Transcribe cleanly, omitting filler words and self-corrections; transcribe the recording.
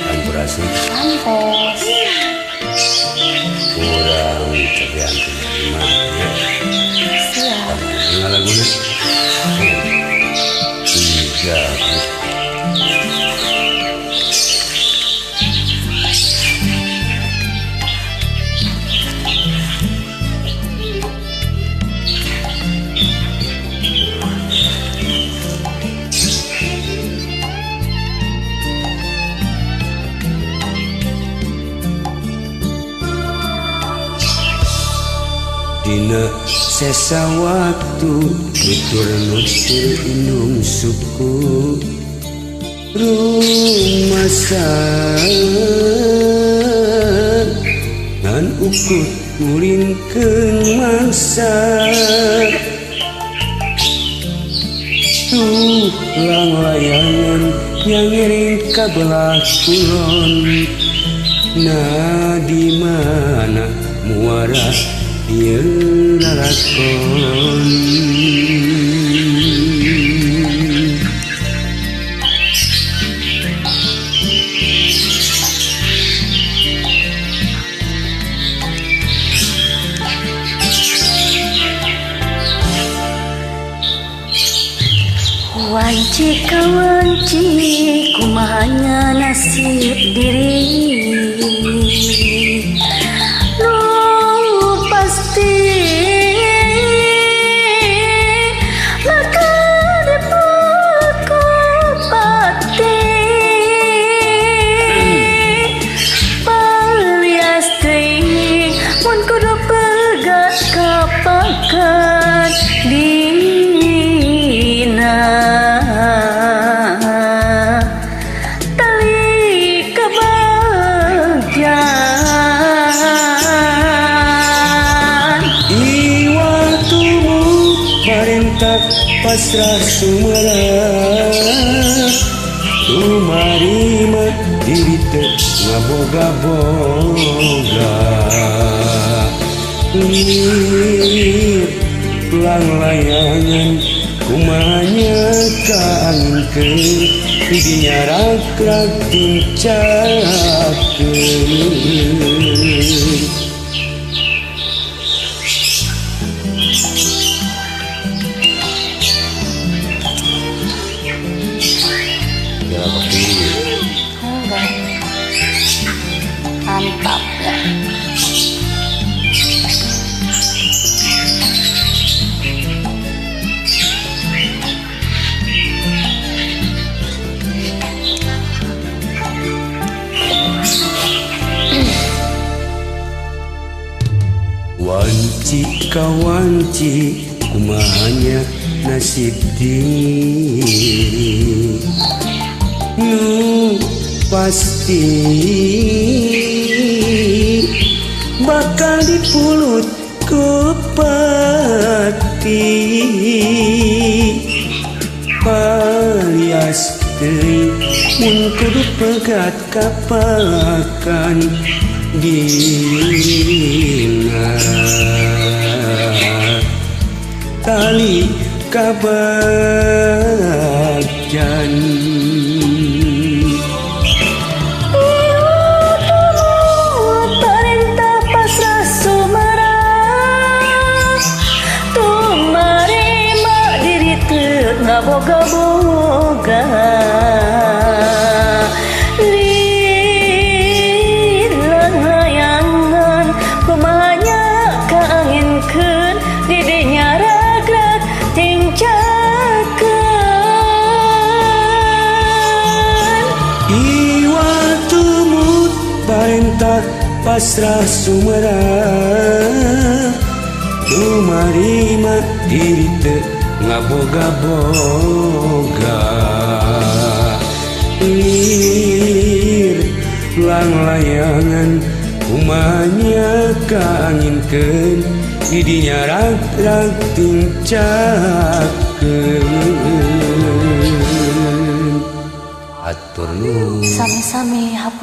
Sampurasun. Sampes. Kurang cobian lima ya. Siap. Lima laguna. Tiga. Dina sesa waktu nutur-nutur indung suku rumasa ngan ukut ngulinkeun mangsa tulang layangan nyangiring ka belah kulon na di mana muara ieu lalakon. Wanci kawanci kumahanya nasib diri lu pasti maka dipukupati palias teuing mun kudu pegat kapakan dina tali kebahagiaan. Iwatumu parentah pasrah sumerah tumarima diri teu ngaboga-boga lir tulang layangan kumanya kaangkeun didinya rak-rak tincakeun. Mantap ya. Wanci kawanci kumahanya nasib diri nu pasti bakal dipulut ku pati palias teuing mun kudu pegat kapakan dina tali kabagian. Perintah pasrah sumerah tumarima diri teu ngaboga-boga lilang layangan kumahanya kaanginkeun didinya ragrag tingcakeun. Iwatumut parentah pasrah sumerah tumarima diri teu ngaboga-boga lir lang layangan kumanya kaanginkeun didinya rag-rag tingcakeun. Atur nuhun. Sami-sami hapunten.